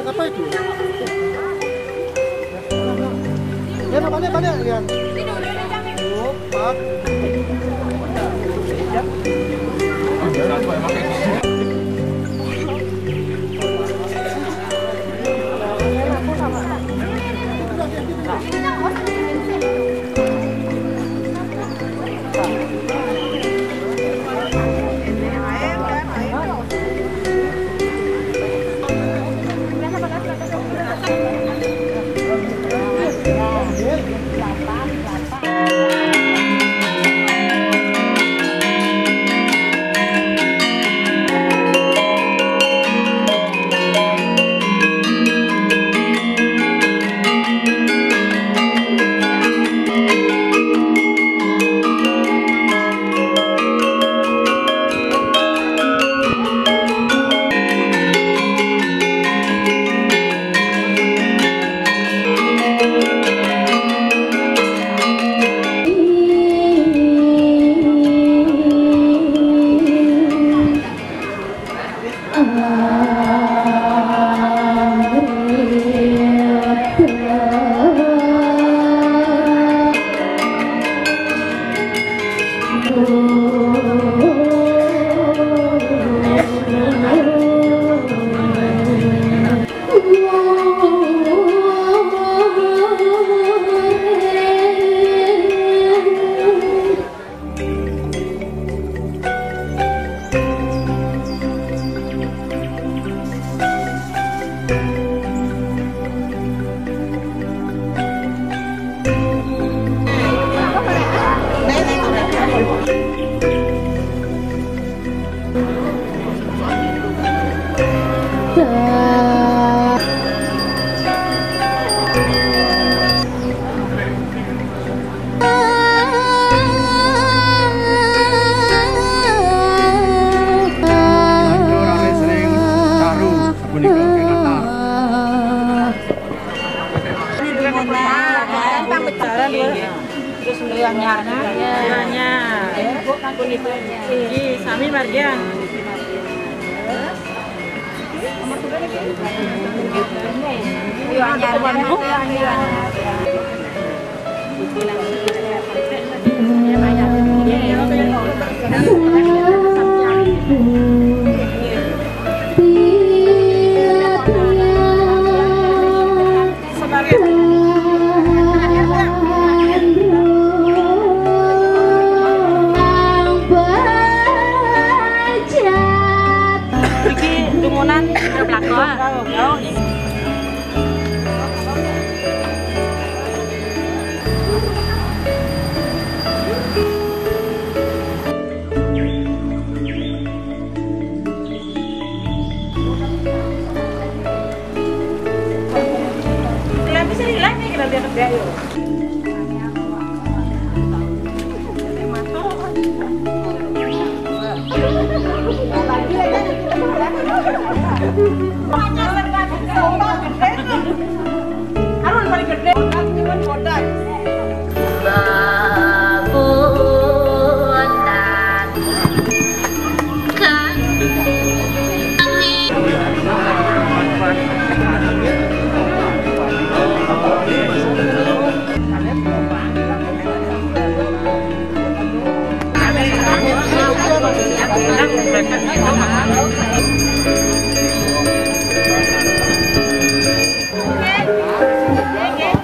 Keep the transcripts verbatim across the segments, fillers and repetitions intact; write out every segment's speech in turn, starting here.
Apa itu? Ya, balik, balik, ya. Empat. Ora wis ring taruh punika kenatar. Ini di mana? Terus melihatnya. Iya. Ih, sami margian. Iki dumunan belakang.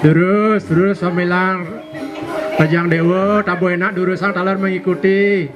Durus, durus, samilang Rajang Dewa, tabuh enak durusang taler mengikuti.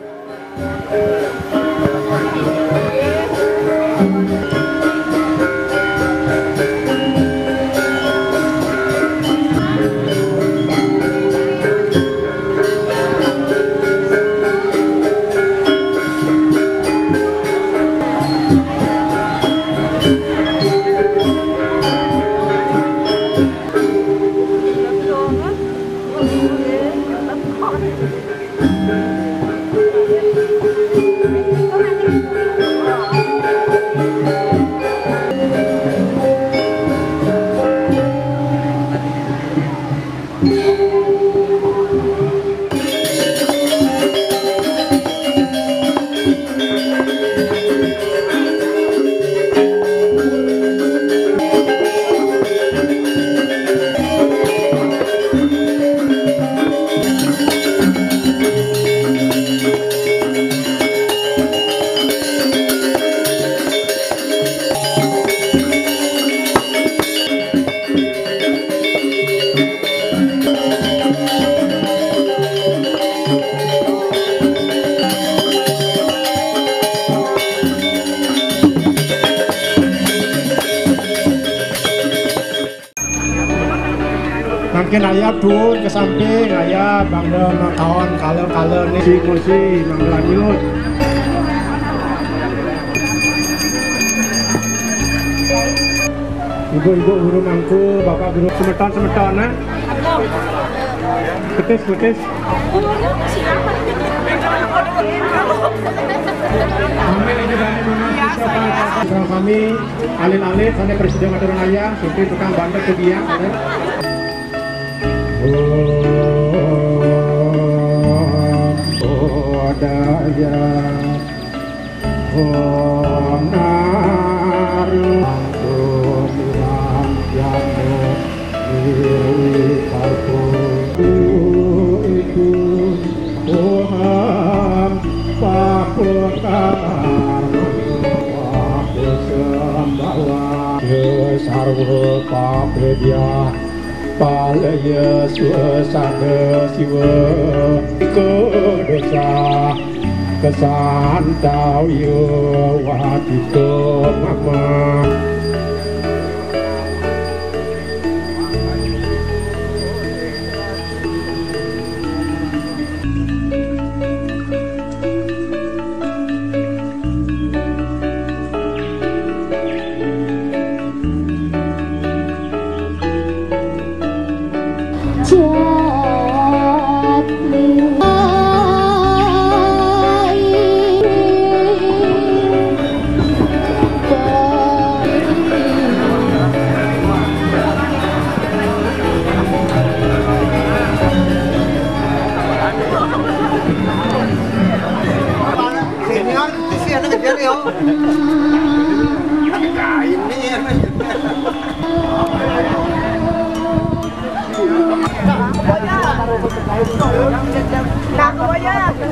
Mangkin ayah turun ke samping, ayah bangda makaon kala-kala ni kursi-kursi, mangda lanjut. Ibu-ibu guru mangku, bapak guru, semeton-semeton, eh? Petis, petis. Kami lagi banyak banget. Kami alih-alih sana presiden ngatur ayah, supir tukang bandar ke dia, ya. Om Bodhaya. Om Naru Antum Yang Janu Diri Kartu Itu Om Pakukar Paku Sembawa Sarwa Papedia Palaya Swasada Siwa Iko Dosa Kesantau Yo Watito Mama. Senior, sisi anak kecil yo. Kain ni. Nah, kebanyakan.